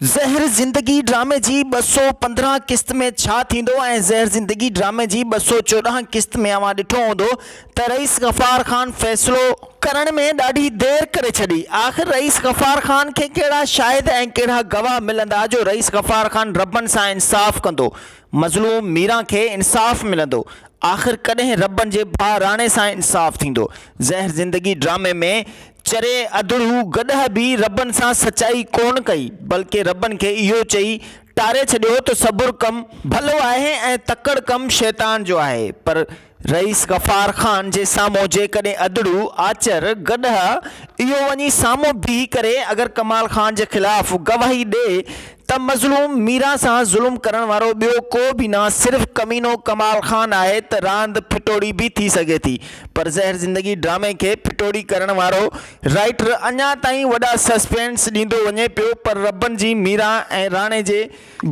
زهر زندگي ڊرامي جي 215 قسط ۾ ڇا ٿيندو ۽ زهر زندگي ڊرامي جي 214 قسط ۾ اوهان ڏٺو هوندو ته رئيس غفار خان فيصلو ڪرڻ ۾ ڏاڍي دير ڪري ڇڏي آخر رئيس غفار خان کي ڪهڙا شاهد ۽ ڪهڙا گواهه ملندا جو رئيس غفار خان ربن سان انصاف ڪندو مظلوم ميران کي انصاف ملندو آخر ڪڏهن ربن جي ڀاء راڻي سان انصاف ٿيندو زهر زندگي ڊرامي ۾ چري اڌڙو گڏهه به ربن سان سچائي ڪونه ڪئي، بلڪه ربن کي اهو چئي ٽاري ڇڏيو ته صبر ڪم ڀلو آهي ۽ تڪڙ ڪم شيطان جو آهي. پر رئيس غفار خان جي سامهون جيڪڏهن اڌڙو، آچر، گڏهه اهو وڃي سامهون بيهي ڪري اگر ڪمال خان جي خلاف گواهي ڏئي ته مظلوم ميران سان ظلم ڪرڻ وارو ٻيو ڪو به نه صرف ڪمينو ڪمال خان آهي ته راند ڦٽوڙي به ٿي سگهي ٿي پر زهر زندگي ڊرامي کي ڦٽوڙي ڪرڻ وارو رائيٽر اڃا تائين وڏا سسپينس ڏيندو وڃي پيو پر ربن جي ميران ۽ راڻي جي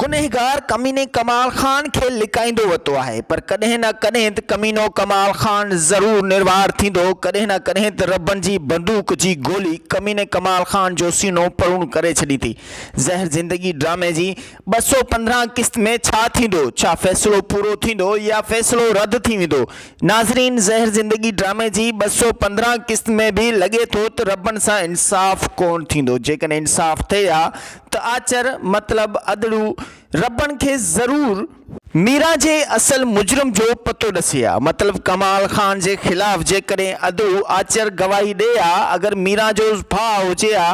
گنهگار ڪميني ڪمال خان کي لڪائيندو وتو آهي پر ڪڏهن نه ڪڏهن ته ڪمينو ڪمال خان ضرور نروار ٿيندو ڪڏهن نه ڪڏهن ته ربن جي بندوق جي گولي ڪميني ڪمال خان جو سينو پروڻ ڪري ڇڏيندي. زهر زندگي ڊرامي جي 215 قسط ۾ ڇا ٿيندو؟ ڇا فيصلو پورو ٿيندو يا فيصلو رد ٿي ويندو؟ ناظرين زهر زندگي ڊرامي جي 215 قسط ۾ به لڳي ٿو ته ربن سان انصاف ڪون ٿيندو جيڪڏهن انصاف ٿئي ها ته آچر مطلب ادڙو ربن کي ضرور ميران جي اصل مجرم جو پتو ڏسي ها مطلب ڪمال خان جي خلاف جيڪڏهن ادو آچر گواهي ڏي ها اگر ميران جو ڀاء هجي ها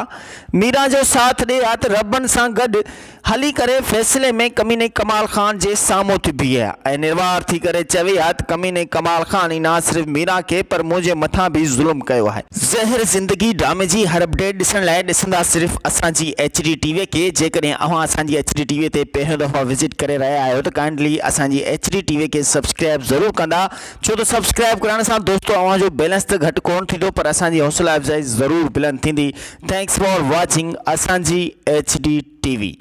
ميران جو ساٿ ڏي ها ته ربن سان گڏ هلي ڪري فيصلي ۾ ڪميني ڪمال خان جي سامهون ٿي بيهي ها ۽ نروار ٿي ڪري چوي ها ته ڪميني ڪمال خان ئي نه صرف ميران کي پر منهنجي مٿان به ظلم ڪيو آهي. زهر زندگي ڊرامي جي هر اپڊيٽ ڏسڻ لاء ڏسندا صرف اسان جي ايڇ ڊي ٽي وي کي جيڪڏهن اوهان اسان جي ايڇ ڊي ٽي وي تي پهريون دفعو وزٽ ڪري رهيا آهيو ته ڪائنڊلي اسان جي ايڇ ڊي ٽي وي کي سبسڪرائب ضرور ڪندا ڇو ته سبسڪرائب ڪرڻ سان دوستو اوهان جو بيلنس ته گهٽ ڪون ٿيندو پر اسان جي حوصلا افزائي ضرور بلند ٿيندي thanks for watching اسان جي ايڇ ڊي ٽي وي.